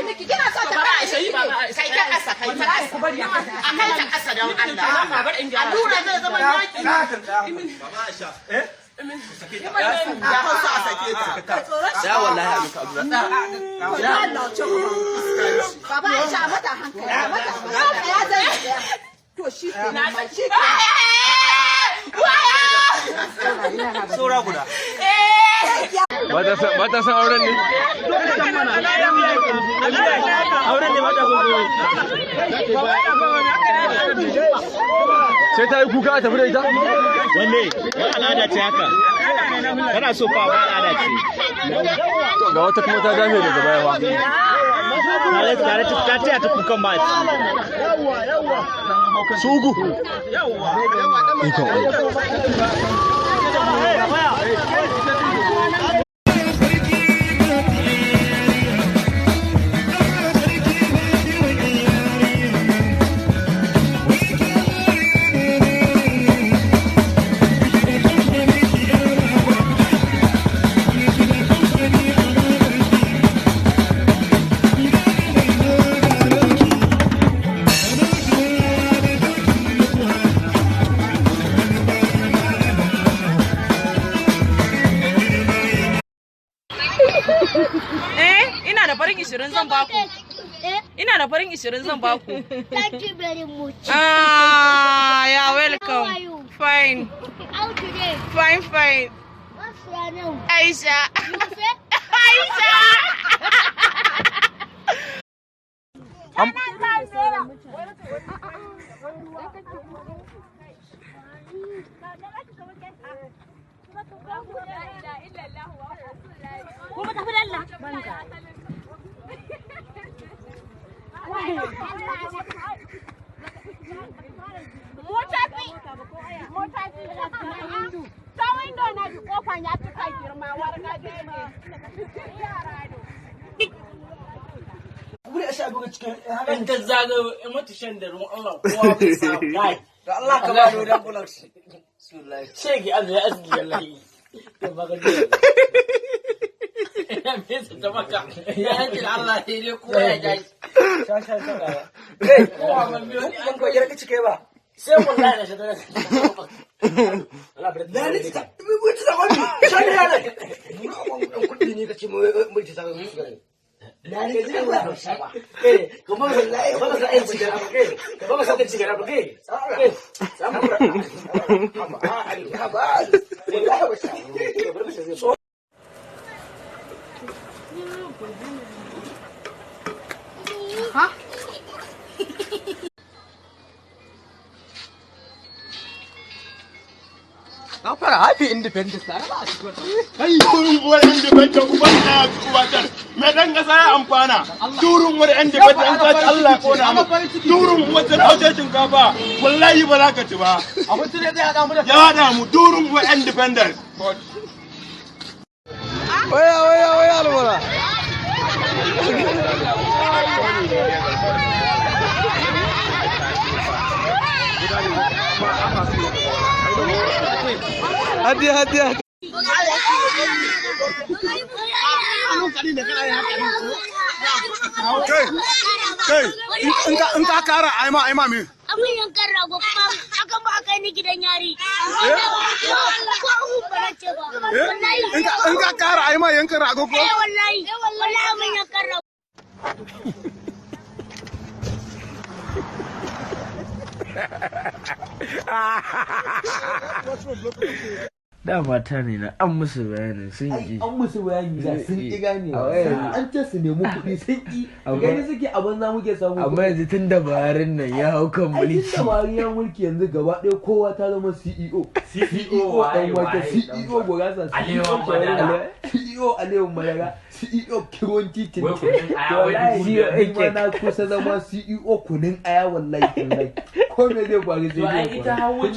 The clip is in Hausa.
miki, kina so ta Baba Aisha yi, Baba Aisha. Kai ta kasa, kai ta kasa. Ku bari. A kai ta kasa don Allah. Allura zai zama yaki. Baba Aisha. Eh? Ya hausa a sake ta. Ya wallahi a maka allura. Baba Aisha, mata hankali, mata hankali. Ya zai tsaya. To shi ke nan, shi ke. Saura guda. Ba ta san auren ne? Auren ne ba ta so. Sai ta yi kuka a tafi da ita? Wanne? Wani al'ada ce haka? Kana so fa, ba al'ada ce. To ga wata kuma ta dame daga baya ba. Tare tare ta taya ta kukan ba a ciki. Su uku. Ikon Allah. Eh, ina da farin 20 zan baku. Ina da farin 20 zan baku. Thank you very much. Ah, yeah, welcome. How are you? Fine. How today? Fine, fine. What's your name? Aisha. You say? Aisha. Kuma tafi dalla. Mu tafi. Mu tafi. Ta window na bi kofan ya cika girma, warga ne. Yara ne. In ta zagayo in mata shan da ruwan Allah, kowa bai samu kai. Da Allah ka ba ni wadan bulak. Shege Allah ya aski wallahi. Ya baka ji. Ya fesa ta maka. Ya yanke da Allah sai dai kowa ya jashi. Sha sha sha. Kai kowa man biyo ni. Ban ko yarka cike ba. Sai wallahi na shadara. Allah bar. Na ni ta mu ci ta wani. Sha ne ne. Mu kudi ne kace mu mu ci ta wani. Na ni ta ba sha ba. Kai, kuma wallahi ba ka sa ci gara ba kai. Ba ka sa ci gara ba kai. Kai, samu. Haba haba. Wallahi ba sha. Ha? Na fara happy independence na ba a cikin. Kai turin uwar independent, uban na ubatar. Mai dan kasa ya amfana. Turin uwar independent, in ka ci Allah ya kona mu. Turin uwar ta hauce shinkafa. Wallahi ba za ka ci ba. Abinci ne zai haɗa mu da Ya hada mu turin uwar independent. Oya oya oya albara. Hadi hadi hadi. Kai kai, in ka kara aima aima me. Abin yankan rago kuma aka ba kai ni gidan yari. Ko ba na ce ba. Wallahi. In ka kara aima yankan rago ko? Eh wallahi. Wallahi abin yankan rago. Da mata ne na an musu bayanin sun ki. An musu bayani da sun ƙi ganewa. A wayar- An ce su nemi kuɗi sun ƙi. Gani suke a banza muke samu. Amma yanzu tun da Buharin nan ya hau kan ai mulki. tun da Buhari ya mulki, yanzu gaba ɗaya kowa ta zama CEO. CEO dan wake, CEO gurasa, CEO shawarma, CEO alewan madara, CEO kiron titin. Wallahi ni ma na kusa zama CEO kunun aya, wallahi tallahi. Ko me zai faru sai dai ya faru.